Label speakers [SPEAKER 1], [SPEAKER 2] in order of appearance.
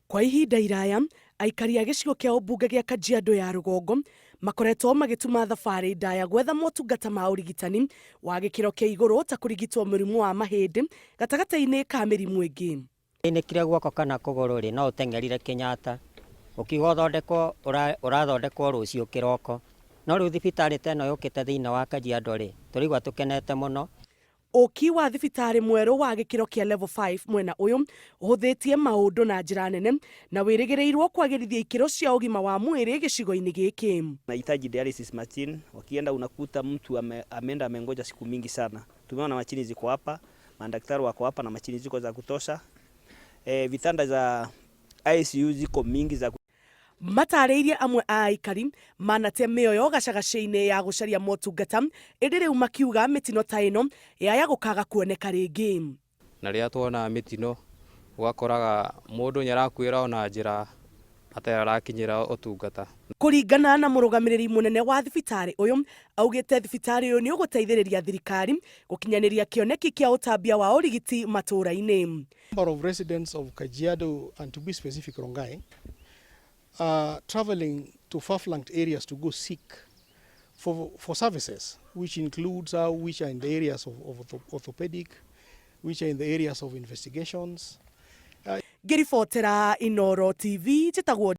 [SPEAKER 1] Kwa ihinda iraya, aikari a gĩcigo kĩa ũmbunge gĩa Kajiado ya Rũgongo makoretwo magĩtuma thabarĩ ndaya gwetha motungata ma ũrigitani wa gĩkĩro kĩa igũrũ ta kũrigitwo mũrimũ wa mahĩndĩ gatagatĩ-inĩ ka mĩrimũ ĩngĩ.
[SPEAKER 2] Ũinĩkire guoko kana kũgũrũ rĩ, no ũteng'erire Kenyatta ũkiuga ũthondekwo, ũrathondekwo rũciũ kĩroko. No rĩu thibitarĩ ta ĩno yũkĩte thĩinĩ wa Kajiado rĩ, tũraigua tũkenete mũno.
[SPEAKER 1] Ũki wa thibitarĩ mwerũ wa gĩkĩro kĩa level 5 mwena ũyũ ũhũthĩtie maũndũ na njĩra nene na wĩrĩgĩrĩirwo kwagĩrithia ikĩro cia ũgima wa mwĩrĩ gĩcigo-inĩ gĩkĩ.
[SPEAKER 3] Nahitaji dialysis machine, wakienda unakuta mtu ameenda amengoja siku mingi sana. Tumeona machini ziko hapa, madaktari wako hapa na machini ziko za kutosha. Vitanda za ICU ziko mingi za
[SPEAKER 1] Matarĩirie amwe a aikari manate mĩoyo gacagaca-inĩ ya gũcaria motungata, ĩndĩ rĩu makiuga mĩtino ta ĩno yaya gũkaga kuoneka rĩngĩ.
[SPEAKER 4] Na rĩrĩa tuona mĩtino, ũgakoraga mũndũ nĩ arakuĩra ona njĩra atarĩ arakinyĩra ũtungata.
[SPEAKER 1] Kũringana na mũrũgamĩrĩri mũnene wa thibitarĩ ũyũ, augĩte thibitarĩ ũyũ nĩ ũgũteithĩrĩria thirikari gũkinyanĩria kĩoneki kĩa ũtambia wa ũrigiti matũũra-inĩ.
[SPEAKER 5] Number of residents of Kajiado, and to be specific Rongai, are traveling to far-flung areas to go seek for services, which includes which are in the areas of orthopedic, which are in the areas of investigations.
[SPEAKER 1] Ngĩribotera Inooro TV, njĩtagwo